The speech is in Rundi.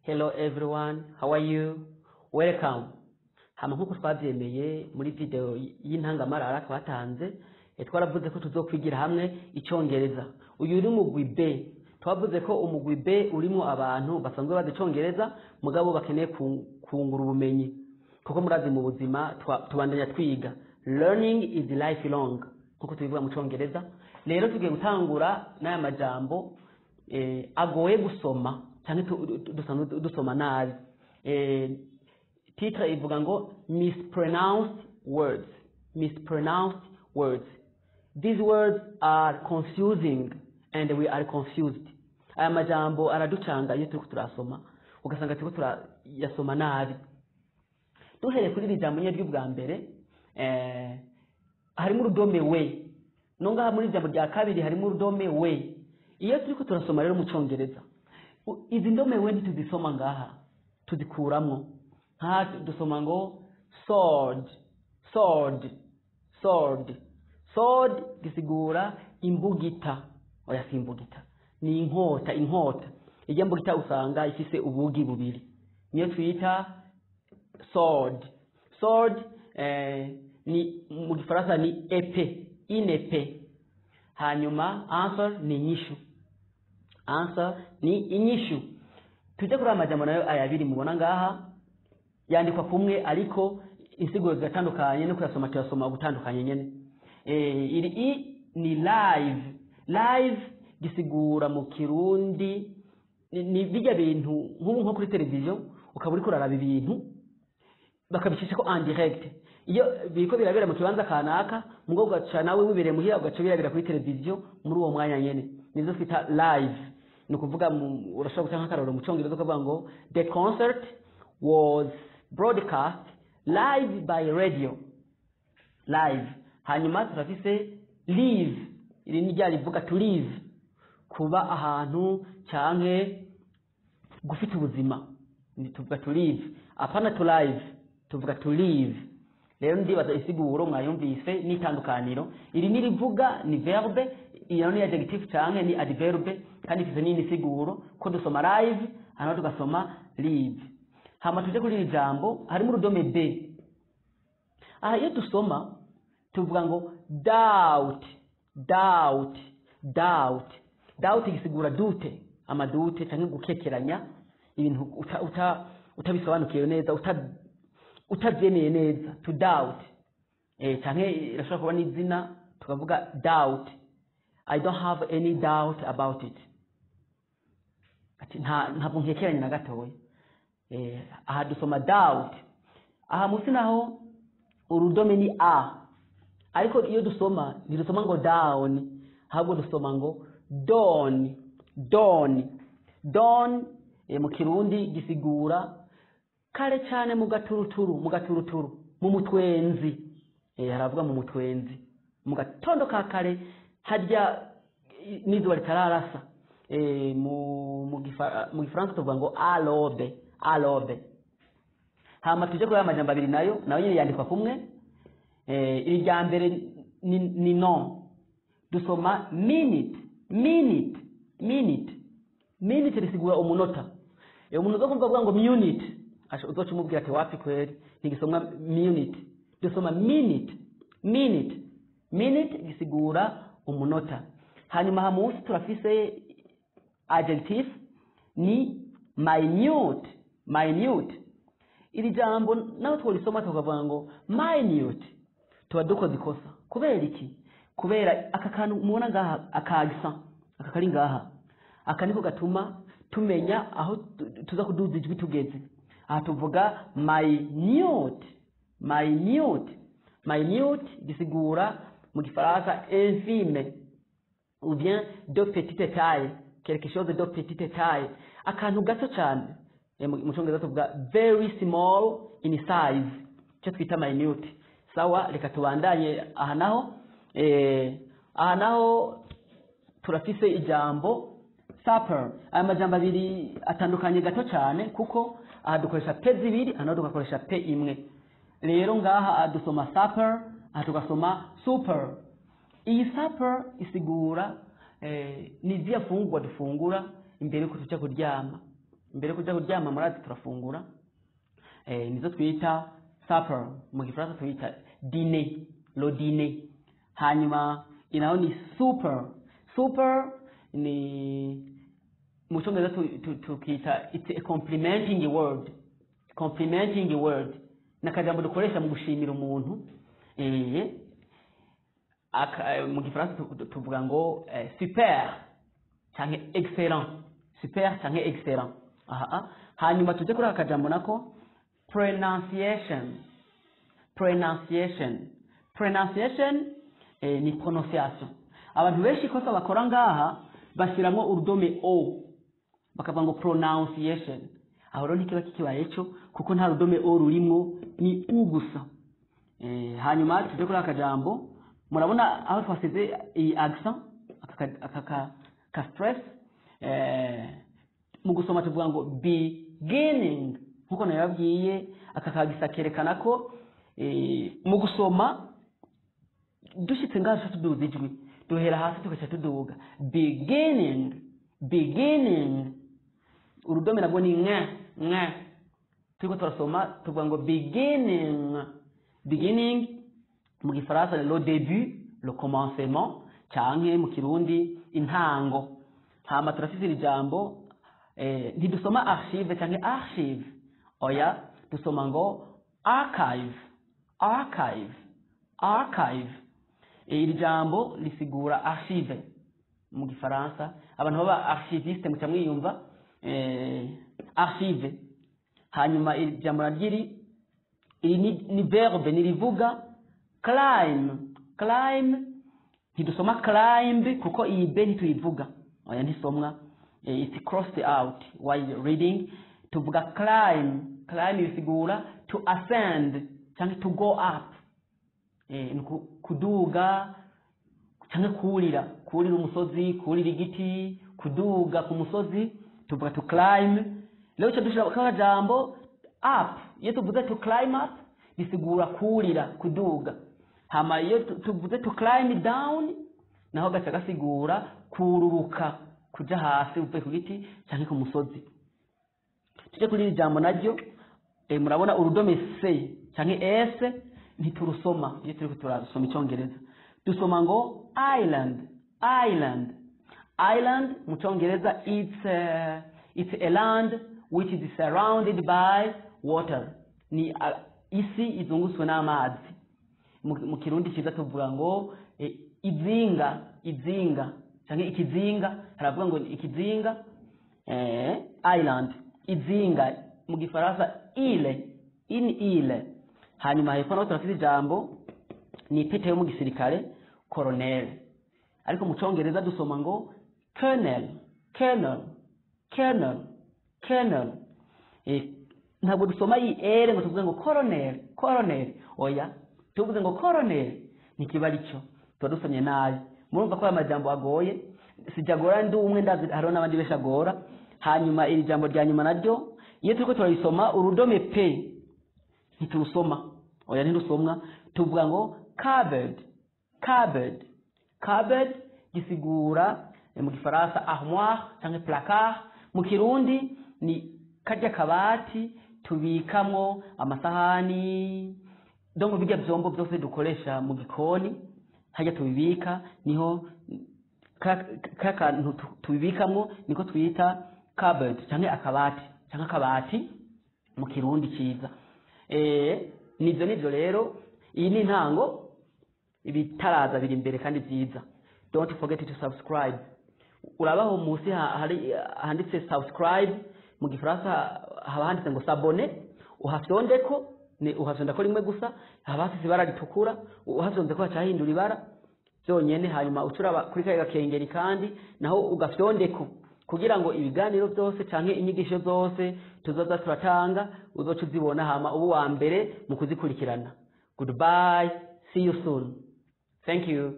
Hello everyone, how are you? Welcome. Hama nkuko twavyemeye muri video y'intangamarara twatanze, twaravuze ko tuzokwigira hamwe icongereza. Uyu uri mugwi B. Twavuze ko umugwi B urimo abantu basanzwe bazi icongereza mugabo bakeneye kungura ubumenyi. Kuko murazi mu buzima tubandanya twiga. Learning is lifelong. Nkuko tubivuga mu congereza. Rero tugiye gutangura n'aya majambo agoye gusoma canke dusanzwe dusoma nabi. Titre ivuga ngo "Mispronounced words". Mispronounced words. These words are confusing and we are confused. Aya majambo araducanga iyo turiko turasoma, ugasanga turiko turayasoma nabi. Duhereye kuri iri jambo nyine ry'ubwa mbere, harimo urudome we, no ngaha muri ijambo rya kabiri harimo urudome we. Iyo turiko turasoma rero mu congereza, izi ndome we ntituzisoma ngaha, tuzikuramwo. Nka dusoma ngo sword, sword, sword. Sword gisigura imbugita. Oya, si imbugita, ni inkota. Inkota ijya mbugita usanga ifise ubugi bubiri, niyo twita sword. Sword ni mu gifaransa ni épée, une épée. Hanyuma answer ni inyishu. Answer ni inyishu. Tujye kuri aya majambo nayo aya abiri mubona ngaha, yandikwa kumwe ariko insiguro zigatandukanye, no kuyasoma tuyasoma gutandukanye nyene. Iri i ni live. Live gisigura mu Kirundi ni bijya bintu nk'ubu nko kuri televiziyo, ukaba uriko uraraba ibintu bakabicisha ko en direct. Iyo biriko birabera mu kibanza kanaka, mugo ugaca nawe wibereye muhira, ugaca birabera kuri televiziyo muri uwo mwanya nyene, nivyo twita live. Ni ukuvuga urashobora gutanga nk'akarorero mu congereza ukavuga ngo "The concert was broadcast live by radio". Live. Hanyuma turafise live. Iri ni rya rivuga to live, kuba ahantu canke gufita ubuzima. Ni tuvuga to live, apana to live, tuvuga to live. Rero ndibaza isiguro mwayumvise n'itandukaniro. Iri ni rivuga ni verbe, iyo ni adjective canke ni adverbe, kandi ifise n'indi siguro ko dusoma live, hanyuma tugasoma live. Hama tuje kuri iri jambo, harimo urudome b. Aha iyo dusoma tuvuga ngo doubt, doubt, doubt. Doubt gisigura doute, amadoute canke gukekeranya ibintu utabisobanukiwe neza, utavyemeye neza, to doubt. Canke irashobora kuba n'izina, tukavuga doubt. "I don't have any doubt about it." Ati ntabwo nkekeranya na gatoya. Aha dusoma doubt. Aha munsi naho urudome ni a, ariko iyo dusoma ntidusoma ngo down, ahubwo dusoma ngo dawn, dawn, dawn. Mu Kirundi gisigura kare cyane, mu gaturuturu, mu gaturuturu, mu mutwenzi. Haravuga mu mutwenzi, mu gatondo ka kare, harya n'izuba ritararasa. Mu gifaransa tuvuga ngo à l'aube, à l'aube. Hama tuje kuri aya majambo abiri nayo nyine yandikwa kumwe. Iri rya mbere ni no dusoma minute, minute, minute. Minute risigura umunota. Umuntu uza kumva avuga ngo munute, uzoca umubwira ati wapi kweri, ntigisomwa munute, dusoma minute, minute. Minute gisigura umunota. Hanyuma aha munsi turafise adjective, ni minute, minute. Iri jambo naho tworisoma tukavuga ngo minute, tuba dukoze ikosa. Kubera iki? Kubera aka kantu mubona ngaha, akagisa aka kari ngaha, aka niko gatuma tumenya aho tuza kuduza ijwi tugeze. Aha tuvuga minute, minute. Minute gisigura mu gifaransa infime ou bien de petite taille, quelque chose de petite taille, akantu gato cyane. Mu cyongereza tuvuga very small in size, icyo twita minute. Sawa, reka tubandanye. Aha naho turafise ijambo supper. Aya majambo abiri atandukanye gato cyane, kuko aha dukoresha p zibiri, aha naho tugakoresha p imwe. Rero ngaha dusoma supper, aha tugasoma super. Iyi supper isigura ni ziriya fungurwa dufungura imbere yuko tuja kuryama. Mbere kuja kuryama, murazi turafungura, nizo twita supper, mu Gifaransa twita dîner, le dîner. Hanyuma inaho ni super. Super ni mu Cyongereza tukita it's a complimenting word. Complimenting word ni akajambo dukoresha mu gushimira umuntu. Mu Gifaransa tuvuga ngo super canke excellent, super canke excellent. Aha. Hanyuma tuje kuri aka kajambo nako, pronunciation. Pronunciation, pronunciation ni prononciation. Abantu benshi ikosa bakora ngaha, bashyiramo urudome o, bakavuga ngo pronunciation. Aho rero ntikiba kikibaye cyo, kuko nta rudome o rurimwo, ni u gusa. Hanyuma tuje kuri aka kajambo. Murabona aho twasize iyi accent, aka ka stress. Mu gusoma tuvuga ngo beginning. Nkuko nababwiye, aka kagisa kerekana ko mu gusoma dushitse ngaho duca tuduza ijwi, duhera hasi tugaca tuduga. Beginning, beginning. Urudome nabwo ni nka nka. Turiko turasoma tuvuga ngo beginning. Beginning mu Gifaransa le début, le commencement, canke mu Kirundi intango. Hama turafise iri jambo, ntidusoma archive canke archive, oya, dusoma ngo archive, archive, archive. Iri jambo risigura archive mu Gifaransa. Abantu baba archiviste muca mwiyumva, archive. Hanyuma iri jambo naryiri, iri ni verbe, ni rivuga climb. Climb ntidusoma climb, kuko iyi b ntituyivuga, oya, ntisomwa. It's crossed out while reading. Tuvuga climb. Climb bisigura to ascend cyangwa to go up. Ni kuduga cyangwa kurira, kurira umusozi, kurira igiti, kuduga ku musozi tuvuga to climb. Rero cyo dushira akajambo up. Iyo tuvuze to climb up, bisigura kurira, kuduga. Hama iyo tuvuze to climb down, naho gaca gasigura kururuka, kuja hasi uvuye ku giti cyangwa ku musozi. Tujye kuri iri jambo naryo. Murabona urudome c cyangwa s ntiturusoma. Iyo turiko turasoma Icyongereza dusoma ngo island, island. Island mu Cyongereza it's a land which is surrounded by water, ni isi izungutswe n'amazi. Mu Kirundi cyiza tuvuga ngo izinga, izinga cyangwa ikizinga. Haravuga ngo ikizinga, island, izinga, mu Gifaransa île, une île. Hanyuma hepfo naho turafite ijambo, ni ipete yo mu gisirikare, colonel, ariko mu Cyongereza dusoma ngo colonel, colonel, colonel, colonel. Ntabwo dusoma iyi ere ngo tuvuge ngo colonel, colonel, oya. Tuvuze ngo colonel ntikiba ari cyo, tuba dusomye nabi. Murumva ko aya majambo agoye. Sijagora ndi umwe, ndazi hariho n'abandi benshi agora. Hanyuma iri jambo rya nyuma naryo, iyo turiko turarisoma, urudome p ntiturusoma, oya, ntirusomwa. Tuvuga ngo cupboard, cupboard. Cupboard gisigura mu Gifaransa armoire cyangwa placard. Mu Kirundi ni karya kabati tubikamwo amasahani, donc bijya vyombo byose dukoresha mu gikoni, hajya tubibika, niho ka kantu tubibikamwo, niko twita cupboard canke akabati, canke akabati mu Kirundi ciza. Nivyo rero, iyi ni intango, ibitaraza biri imbere kandi byiza. Don't forget to subscribe. Urabaho munsi hari handitse subscribe, mu Gifaransa haba handitse ngo s'abonner. Uhafyondeko, ni uhafyondako rimwe gusa, haba hafise ibara ritukura. Uhafyondeko haca hahindura ibara byonyene. Hanyuma ucuraba kuri kariya gakengeri kandi naho ugafyondeko, kugira ngo ibiganiro byose canke inyigisho zose tuzoza turatanga uzoca uzibona, hama ubu wa mbere mu kuzikurikirana. Goodbye, see you soon, thank you.